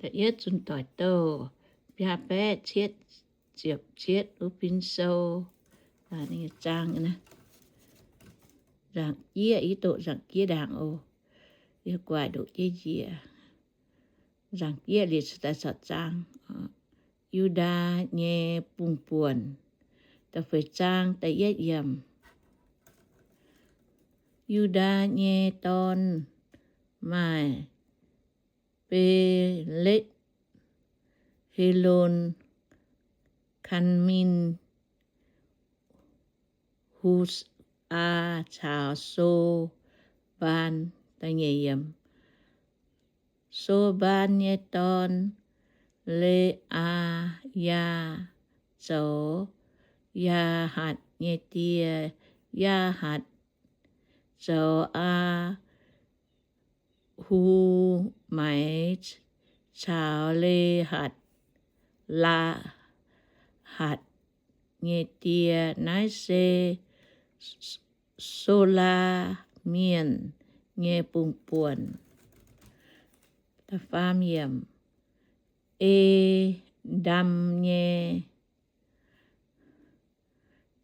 Da'yietv Zunh Doic Douh biaa baeqv cietv ziepc cietv, wuov fin sou, zaang, nzangc jieqv, i doqc nzangc jieqv ndaangc oc. Yie guaaic ndoqc jienv njiec. Nzangc jieqv liuz daaih caux zaang. Yu^ndaa nyei bungx-buonc. Da'feix zaang da'yietv yiemc. Yu^ndaa nyei dorn maaih Beletv, Helon, Kanmin, Hu^saa caux So^mbaan. Da'nyeic yiemc. So^mbaan nyei dorn, Le^aa^yaa, zoux Yaahatc nyei die. Yaahatc zoux Aa^hu^maix caux Le^hatc, Laahatc nyei die. Naaiv se Solaa Mienh nyei bungx-buonc. Da'faam yiemc. E^ndam nyei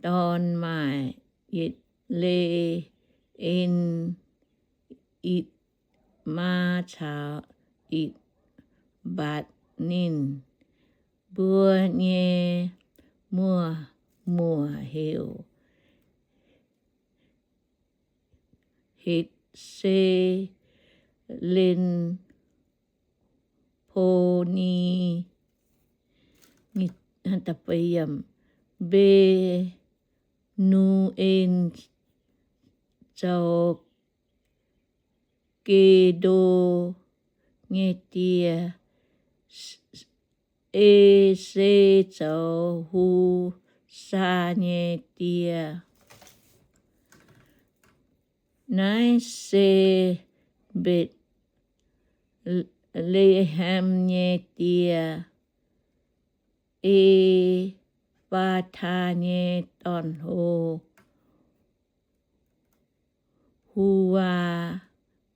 dorn maaih Yitv^le^en, Itc^maa caux Itc^mbatc. Ninh mbuo nyei muoz-muoc heuc Hetc^se^len^po^ni. Mbe^nu^en zoux Ge^ndo nyei die. E^se zoux Husaa nyei die. Naaiv se Mbetc^le^hem nyei die, E^faa^taa nyei dorn-hlo, Huaa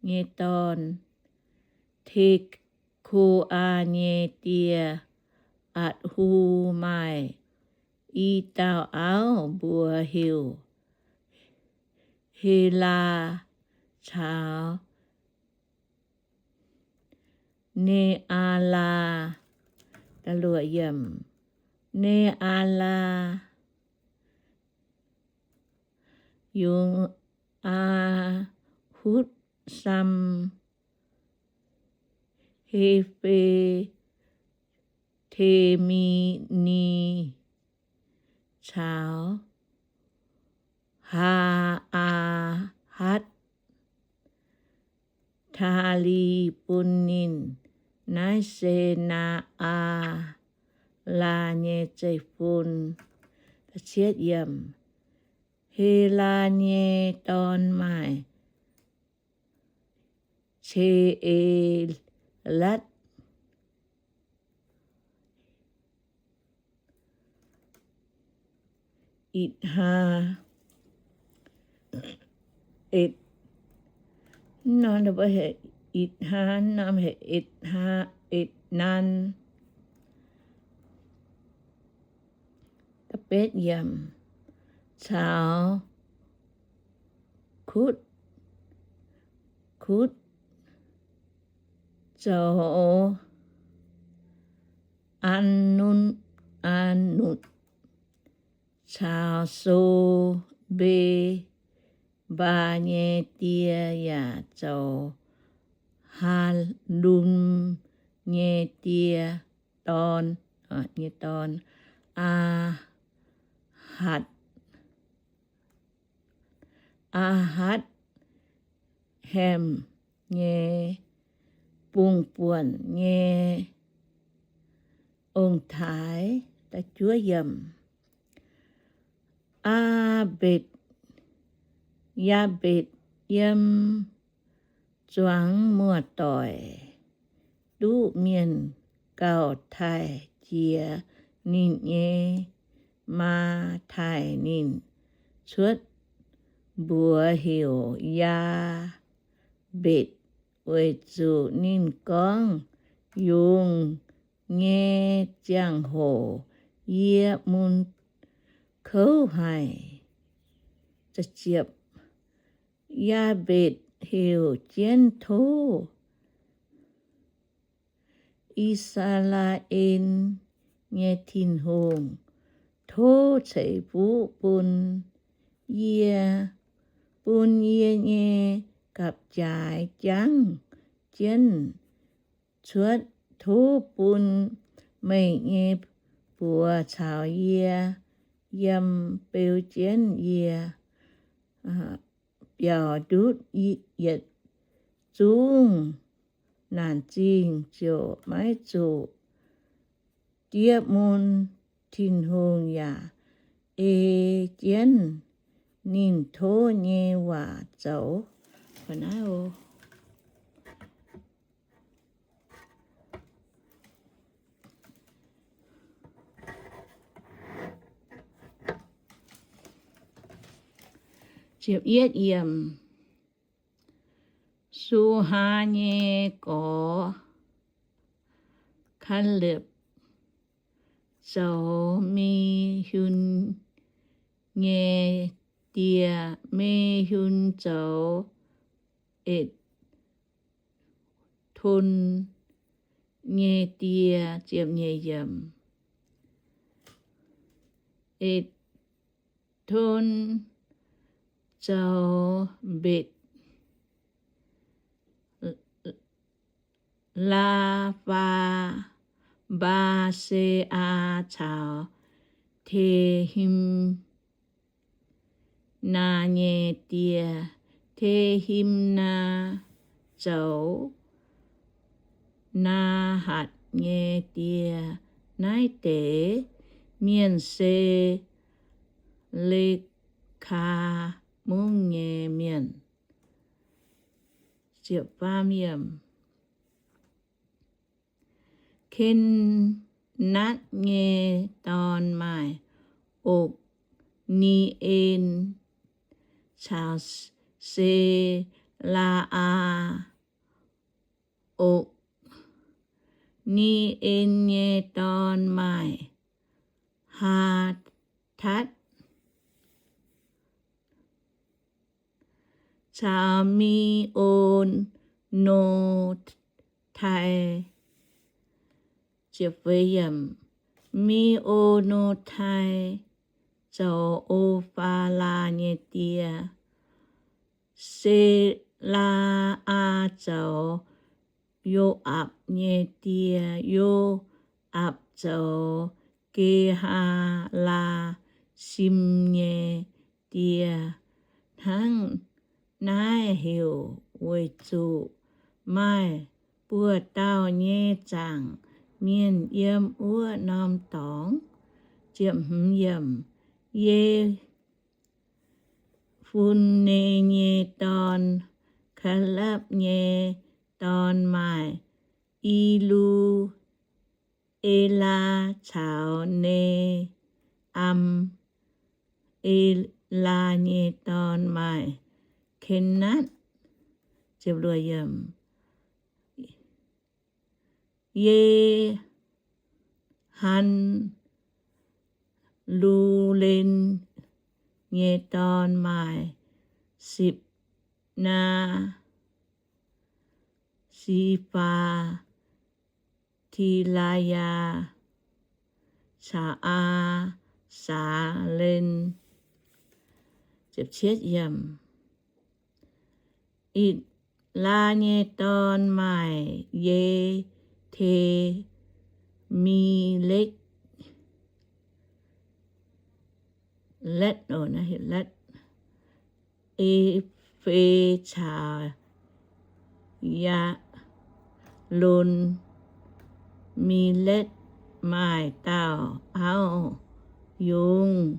nyei dorn. Tekoaa nyei die, Atc^hu, maaih i dauh auv mbuox heuc Helaa caux Ne^aa^laa. Ne^aa^laa yungz Aa^hutv, Sam, Hefe, Temini caux Haa^aa^hatc, Taalii bun ninh. Naaiv se Naa^aa^laa nyei zeiv-fun. Helaa nyei dorn maaih Ce^e^latv, Itc^haa, Etc, Itc^haa, Etc^nan, caux Kutv, Kutv zoux Aa^nutv, Aa^nutv caux So^mbe^mbaa nyei die yaac zoux Haalum nyei die dorn, nyei dorn, Aa^hatc, Aa^hatc^hem nyei bungx-buonc nyei ong-taaix. Aa^mbetc, Yaa^mbetc yiem zuangx muoz-doic duqv mienh gauh taaih jiex ninh nyei maa taaih ninh cuotv mbuox heuc Yaa^mbetc, weic zuqc ninh gorngv, yungz nyei ziangh hoc yie mun kouv haic. Yaabetc heuc jienv tov I^saa^laa^en nyei Tin-Hungh, tov ceix fuqv bun yie, bun yie nyei gapv-jaaix jangv jienv cuotv. Tov bun meih nyei buoz caux yie yiem, beu jienv yie biaux ndutv yietc zungv naanc zingh ziouc maiv zuqc diev mun. Tin-Hungh yaac ei jienv ninh tov nyei waac zoux. Suhaa nyei gorx, Kaalepv, zoux Me^hun nyei die. Me^hun zoux Edc^ton nyei die. Edc^ton zoux Mbetc, Laa^faa, Mbaa^se^aa caux Te^him naa nyei die. Te^him naa zoux Naahatc nyei die. Naaiv deix mienh se Le^kaa Mungv nyei mienh. Kenatv nyei dorn maaih Okc^ni^en caux Selaa^aa. Okc^ni^en nyei dorn maaih Haatatv caux Mi^o^no^tai. Mi^o^no^tai zoux Ofalaa nyei die. Selaa^aa zoux Yo^aapc nyei die. Yo^aapc zoux Ge^haa^laa^sim nyei die. Hnangv naaiv heuc weic zuqc maaih buoz-dauh nyei zaangc mienh yiem wuov norm dorngx. Ye^fun^ne nyei dorn, Kaalepv nyei dorn, maaih I^lu^e^laa caux Ne^am. E^laa nyei dorn maaih Kenatv. Ye^han^lu^len nyei dorn maaih Sipc naa, Sifaa, Tilaa^yaa caux Aa^saa^len. Itc^laa nyei dorn maaih Ye^te^mi^letv, Efev caux Yaalon. Miletv maaih dauh auv yungz,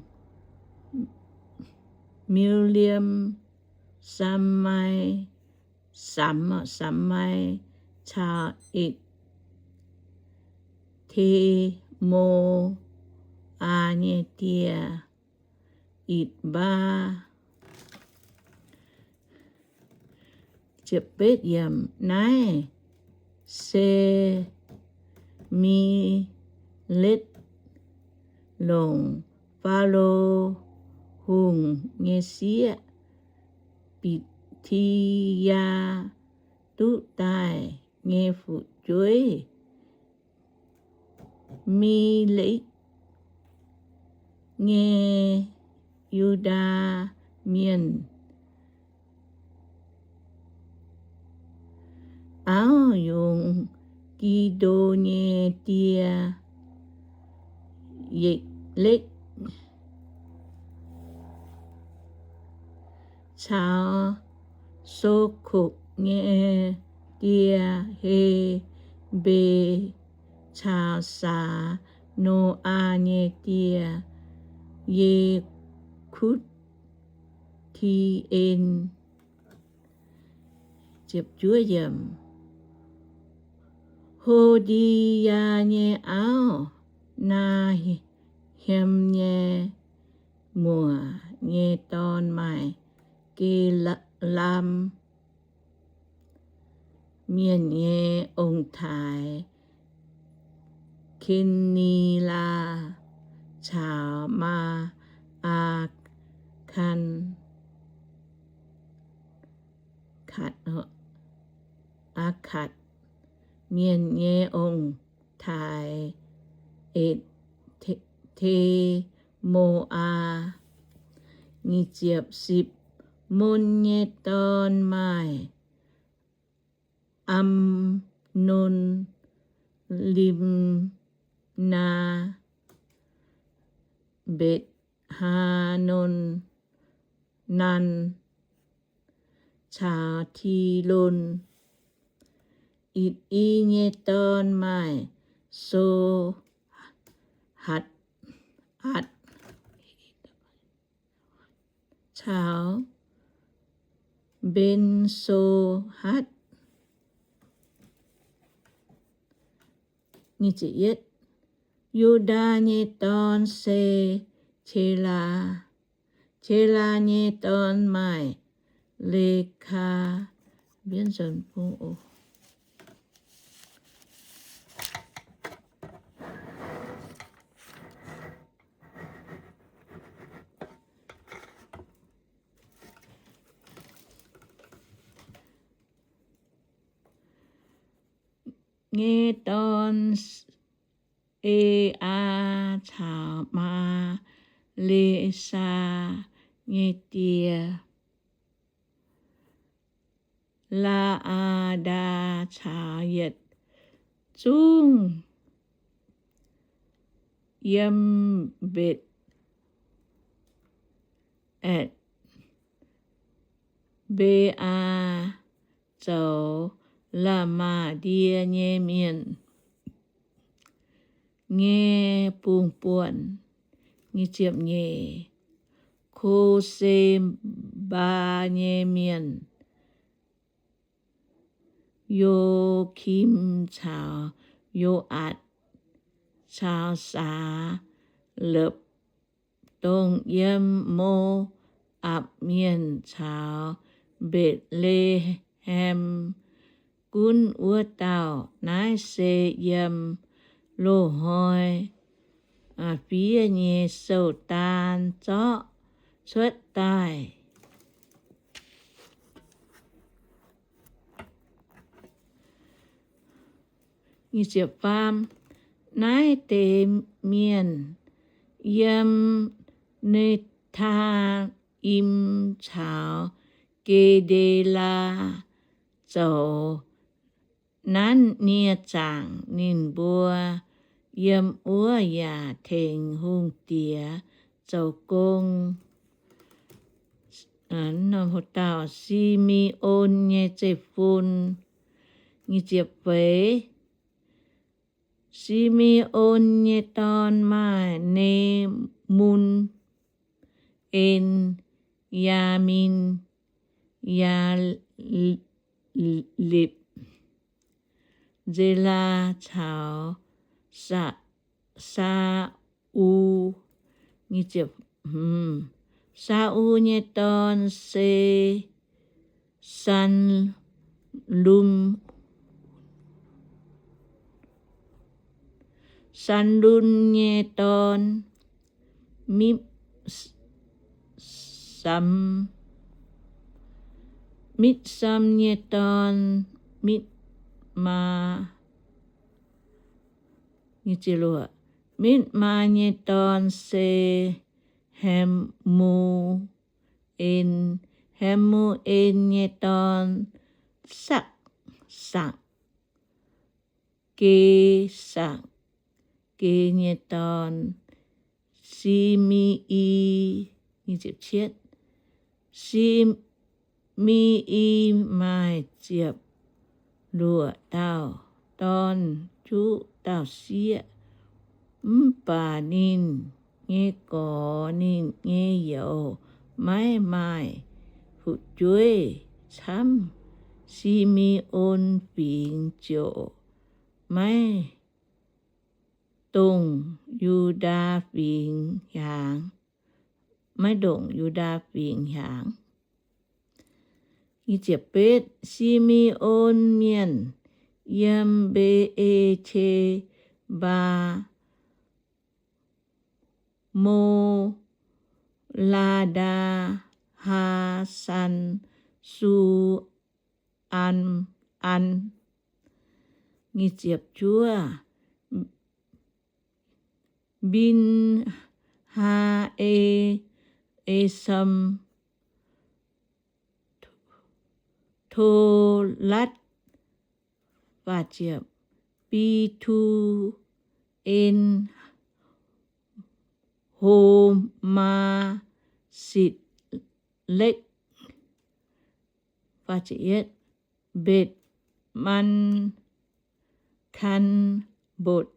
Miuv^liemv. Samx, Samx, Samx caux Itc^te^mo^aa nyei die, Itc^mbaa. Naaiv se Aa^mi^letv, longc Faalo Hungh nyei sieqv, Bitc^ti^yaa, duqv daaih nyei fu'jueiv. Miletv nyei Yu^ndaa Mienh auv yungz Gido nyei die, Yikv^letv, caux So^kokc nyei die, He^mbe, caux saax No^aa nyei die, Ye^kutv^ti^en. Ho^ndi^yaa nyei auv, Naa^hiem nyei muoc nyei dorn, maaih Ge^lam Mienh nyei ong-taaix, Ken^ni^laa, caux Maa^aa^kan, Aa^katc Mienh nyei ong-taaix, Etc^te^mo^aa. Zipc^mon nyei dorn maaih Am^non, Lim^naa, Mbe^haa^non, Naan, caux Tilon. Itc^i nyei dorn maaih So^atc caux Mben^so^hatc. Yu^ndaa nyei dorn se Qelaa. Qelaa nyei dorn maaih Lekaa. Nyei dorn, Eaa caux Maa^le^saa nyei die, Laa^aa^ndaa, caux yietc zungv yiem Mbetc, Aetc, Mbe^aa zoux La'maah ndie nyei mienh nyei bungh buonc. Ko^se^mbaa nyei mienh, Yo^kim caux Yo^aatc caux saax lepv dongh yiem Mo^apc Mienh caux Mbetc^le^ham gunv wuov dauh. Naaiv se yiem loz-hnoi fiev nyei sou-daan zorqv cuotv daaih. Naaiv deix mienh yiem Ne^taa^im caux Ge^nde^laa zoux nanv nie zaangc. Ninh mbuo yiem wuov yaac tengx hungh diex zoux gong. Dauh Si^me^on nyei zeiv-fun. Feix, Si^me^on nyei dorn maaih Ne^mun, En, Yaamin, Yaalipc, Nzelaa caux Saa, Saa^u. Saa^u nyei dorn se Saalum, Saalun nyei dorn, Mib- Sam- Mibsam nyei dorn, Mitmaa. Mitmaa nyei dorn se Hamu- en. Hamu^en nyei dorn, Sakc- Sakc- Ge- Sakc- ge nyei dorn, Si^me^i. Si^me^i maaih ziepc luoqc dauh dorn, juqv dauh sieqv. Mv baac ninh nyei gorx, ninh nyei youz maiv maaih fu'jueiv camv. Si^me^on Fingx ziouc maiv dongh Yu^ndaa Fingx hiaangx, maiv ndongc Yu^ndaa Fingx hiaangx. Si^me^on Mienh yiem Mbe^e^te^mbaa, Mo^laa^ndaa, Haa^san, Su^an, An. Mbin^haa^e, Esom, Tolatv, Bi^tu^en, Homaa, Sitv^lekv, Mbetc^man, Kan^mbotc,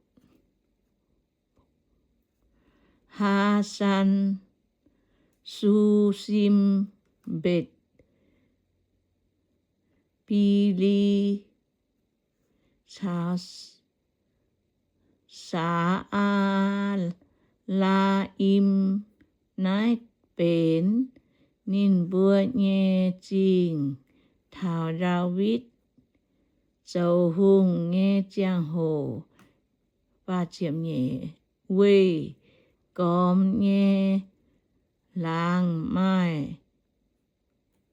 Haa^san, Susim, Mbetc, Bili, caux Saa^aa^laa^im. Naaiv benx ninh mbuo nyei zingh taux Ndaawitv zoux hungh nyei ziangh hoc. Weih gormx nyei laangz maaih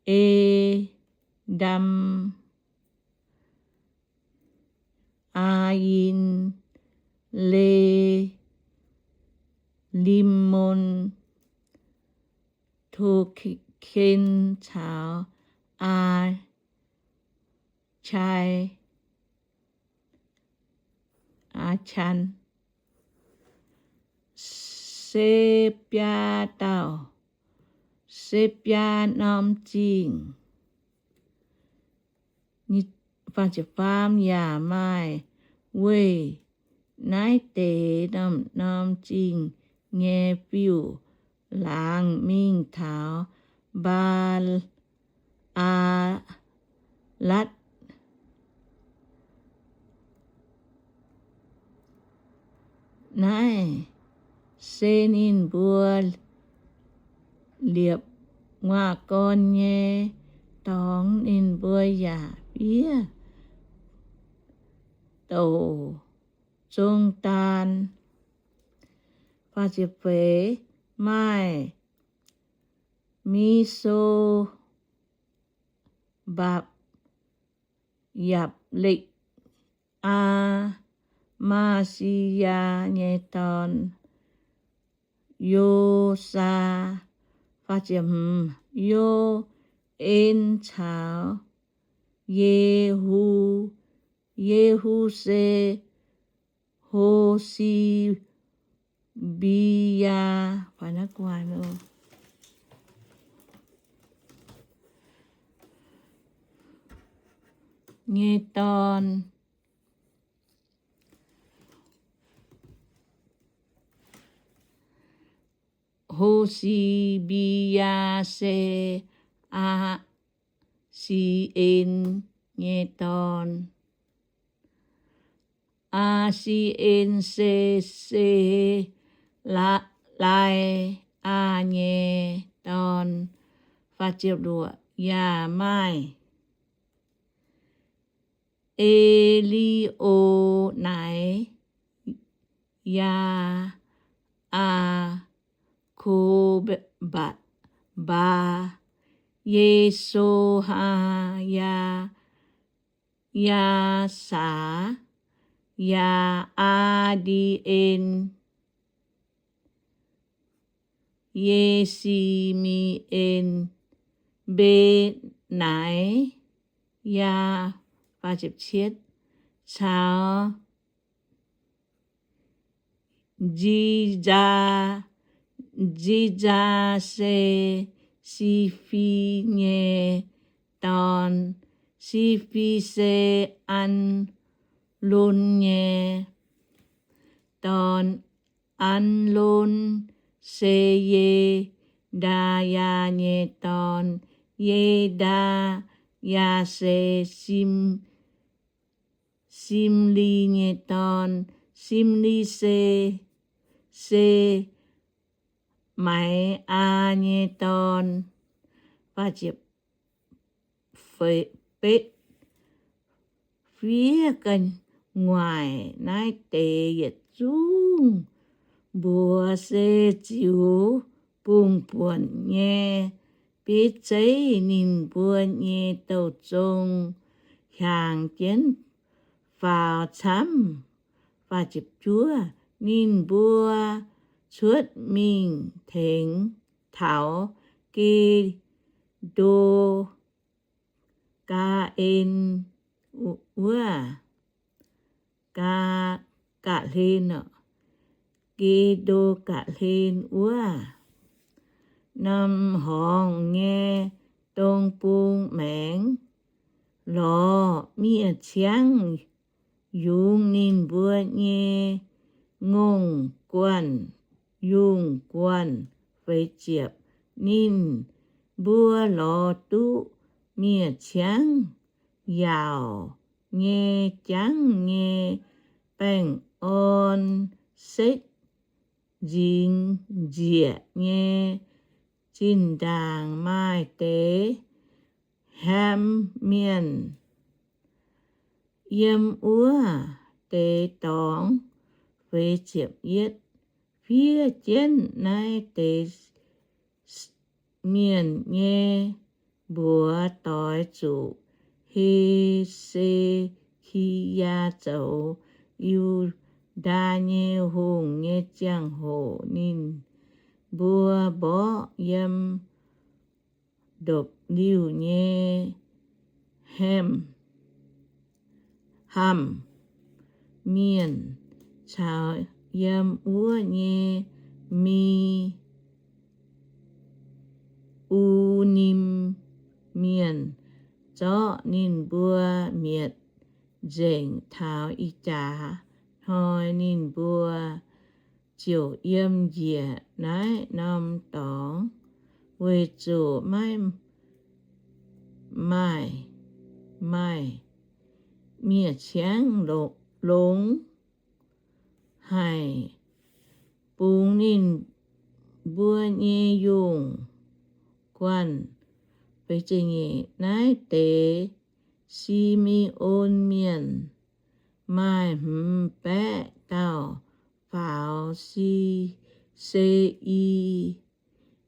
E^ndam, Aa^yin, Le^lim^on, To^ken caux Aa^cai, Aa^can, se biaa dauh, se biaa norm zingh. Yaac maaih weih naaiv deix norm-norm zingh nyei fiuv-laangz mingh taux Mbaa^aa^latv. Naaiv se ninh mbuo liepc nguaaz gorn nyei dorngx. Ninh mbuo yaac fiev douc zong daan. Maaih Mi^so^mbapv, Yapv^lekv, Aa^maa^si^yaa nyei dorn, Yosaa. Yo^en caux Yehu. Yehu se Ho^si^mbi^yaa nyei dorn. Ho^si^mbi^yaa se Aa^si^en nyei dorn. Aa^si^en se Se^lai^aa nyei dorn. Yaac maaih E^li^o^nai, Yaa, Aa, Ko, Mbatc, Mbaa, Ye, So, Haa, Yaa, Yaa, Saax, Yaa, Aa, Ndi, En, Ye, Si, Mi, En, Mbe, Naix, Yaa, caux Nzi, Nzaa. Nzi, Nzaa se Si^fi nyei dorn. Si^fi se An^lon nyei dorn. An^lon se Ye^ndaa^yaa nyei dorn. Ye^ndaa^yaa se Sim, Simli nyei dorn. Simli se, se Maiz^aa nyei dorn. Betv fiev gu'nguaaic naaiv deix yietc zungv mbuox se ziux bungx-buonc nyei bieiv zeiv ninh mbuo nyei douh zong hiaangx jienv faaux camv. Ninh mbuo cuotv mingh tengx taux Gi^ndo, Gaa^en wuov, Gaa, Gaa^hlen, Gi^ndo Gaa^hlen wuov norm horngz nyei dong bung maengx, lorz miev-ciangv yungz ninh mbuo nyei ngongh guanh, yungh guanh. Feix ziepc, ninh mbuo lorz duqv miev-ciangv yaauc nyei jangv nyei baengh orn setv nzingx njiec nyei zinh ndaangc maaih deix haem mienh yiem wuov deix dorngx. Feix ziepc yietv, fiev jienv naaiv deix mienh nyei mbuox doix zuqc He^se^ki^yaa zoux Yu^ndaa nyei hungh nyei ziangh hoc ninh mbuo mborqv yiem ndopv-liuh nyei Hamh, Hamh Mienh caux yiem wuov nyei Me^u^nim Mienh, zorqv ninh mbuo mietc nzengc taux ih jaax hnoi. Ninh mbuo ziouc yiem njiec naaiv norm dorngx, weic zuqc maiv maaih, maaih miev-ciangv longx haic bungx ninh mbuo nyei yungh guanh. Naaiv deix Si^me^on Mienh maaih hmz baeqv dauh faaux Si, Se^i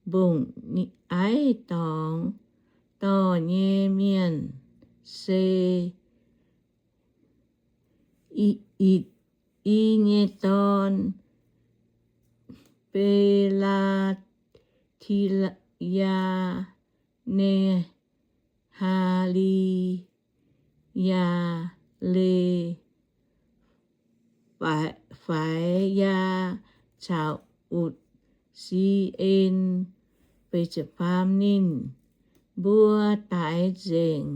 Mbong-Aiv Dorngx. Dorh nyei mienh se I, I, I nyei dorn, Be^laa, Ti, Yaa, Ne, haa, Li, Yaa, Le, Faix, Yaa caux Utc, Si, En. Ninh mbuo daix nzengc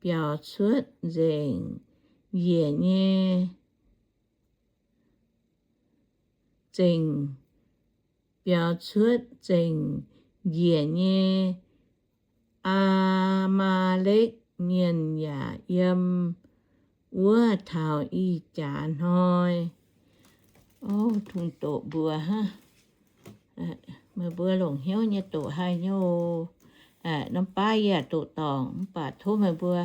biaux cuotv nzengc njiec nyei, zengc, biaux cuotv zengc njiec nyei Aa^maa^lekv Mienh yaac yiem wuov taux ih jaax hnoi. Ov, tungx doqc mbuox hnangv. Meih mbuo longc hnyouv nyei doqc haih nyouv. Norm baav yie doqc dorngc mv baac tov meih mbuo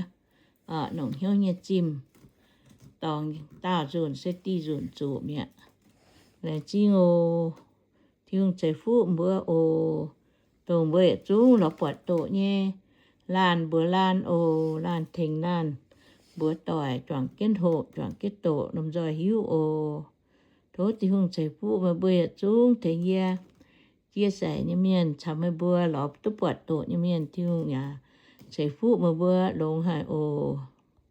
longc hnyouv nyei zimh. Dorngc daauh nzunc se diuh nzunc zuqc mi'aqv. Laengz zingh oc. Tin-Hungh ceix fuqv mbuo oc. Dongh mbuo yietc zungv lorz buatc doqc nyei, laanh mbuox laanh oc. Laanh tengx laanh mbuox doic, juangc jienv hoqc, juangc jienv doqc, lomh nzoih hiuv oc. Tov Tin-Hungh ceix fuqv meih mbuo yietc zungv tengx yie chia sẻ nyei mienh caux meih mbuo lorz duqv buatc doqc nyei mienh, Tin-Hungh yaac ceix fuqv meih mbuo longx haic oc.